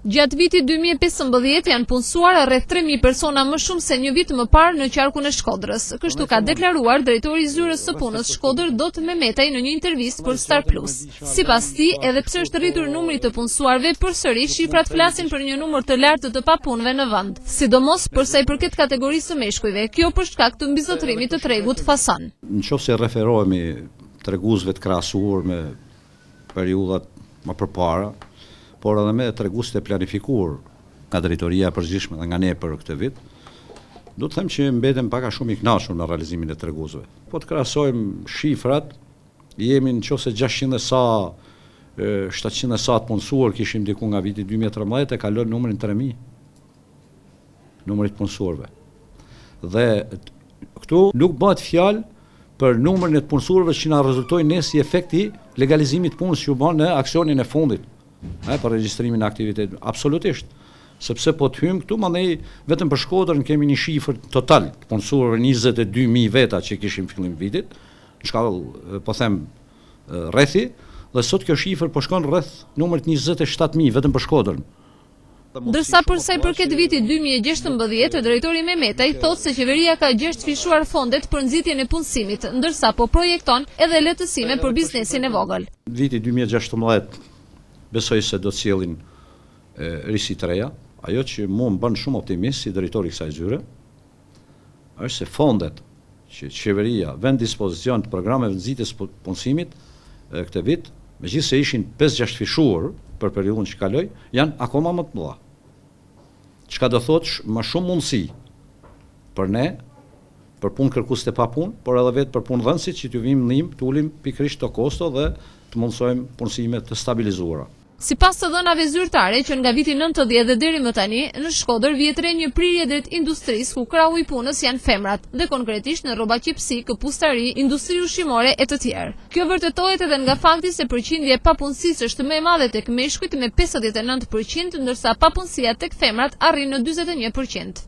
Gjatë vitit 2015 janë punësuar rreth 3000 persona më shumë se një vit më parë në qarkun e Shkodrës. Kështu ka deklaruar drejtori i zyrës së punës Shkodër Dot Mehmetaj në një intervistë për Star Plus. Sipas tij, edhe pse është rritur numri i të punësuarve, përsëri shifrat flasin për një numër të lartë të të papunëve në vend, sidomos për sa i përket kategorisë së meshkujve, kjo për shkak të mbizotërimit të tregut fason. Në qoftë se referohemi treguesve të krahasuar me periudhat më përpara, por edhe me treguesit e planifikuar nga Drejtoria e Përgjithshme dhe nga ne për këtë vit, do të them që mbetem pak a shumë i kënaqur me realizimin e treguesve. Po të krahasojmë shifrat, jemi në qoftë se 600 e sa 700 e sa të punësuar kishim diku nga viti 2013 e kalon numrin 3000 numri i të punësuarve. Dhe këtu nuk bëhet fjalë për numrin e të punësuarve që na rezultoi ne si efekt i legalizimit të punës që u bë në aksionin e fundit, e, për regjistrimin e aktivitetit. Absolutisht. Sepse po të hyjmë këtu, mandej vetëm për Shkodrën kemi një shifër total të punësuarve 22.000 veta që kishim fillim vitit, në shkallë, po them, rrethi, dhe sot kjo shifër po shkon rreth numrit 27.000 vetëm për Shkodrën. Ndërsa për sa i përket vitit 2016, drejtori Mehmetaj thotë se qeveria ka gjashtëfishuar fondet për nxitjen e punësimit, ndërsa po projekton edhe lehtësime për biznesin e vogël. Viti 2016 besoj se do të sjellin risi të reja. Ajo që mua më bën shumë optimist si drejtor i kësaj zyre është se fondet që qeveria vë në dispozicion të programeve të nxitjes punësimit këtë vit, megjithëse ishin 5-6 fishuar për periudhën që kaloi, janë akoma më të mëdha. Çka do thotë më shumë mundësi për ne, për punë kërkuesit e papunë, por edhe vetë për punëdhënësit që t'ju vijmë ndihmë, të ulim pikërisht këto kosto dhe të mundësojmë punësime të stabilizuara. Sipas të dhënave zyrtare, që nga viti 90 dhe deri më tani, në Shkodër vihet re një prirje drejt industrisë ku krahu i punës janë femrat, dhe konkretisht në rrobaqepësi, këpustari, industri ushqimore e të tjerë. Kjo vërtetohet edhe nga fakti se përqindja e papunësisë është më e madhe tek meshkujt me 59%, ndërsa papunësia tek femrat arrin në 41%.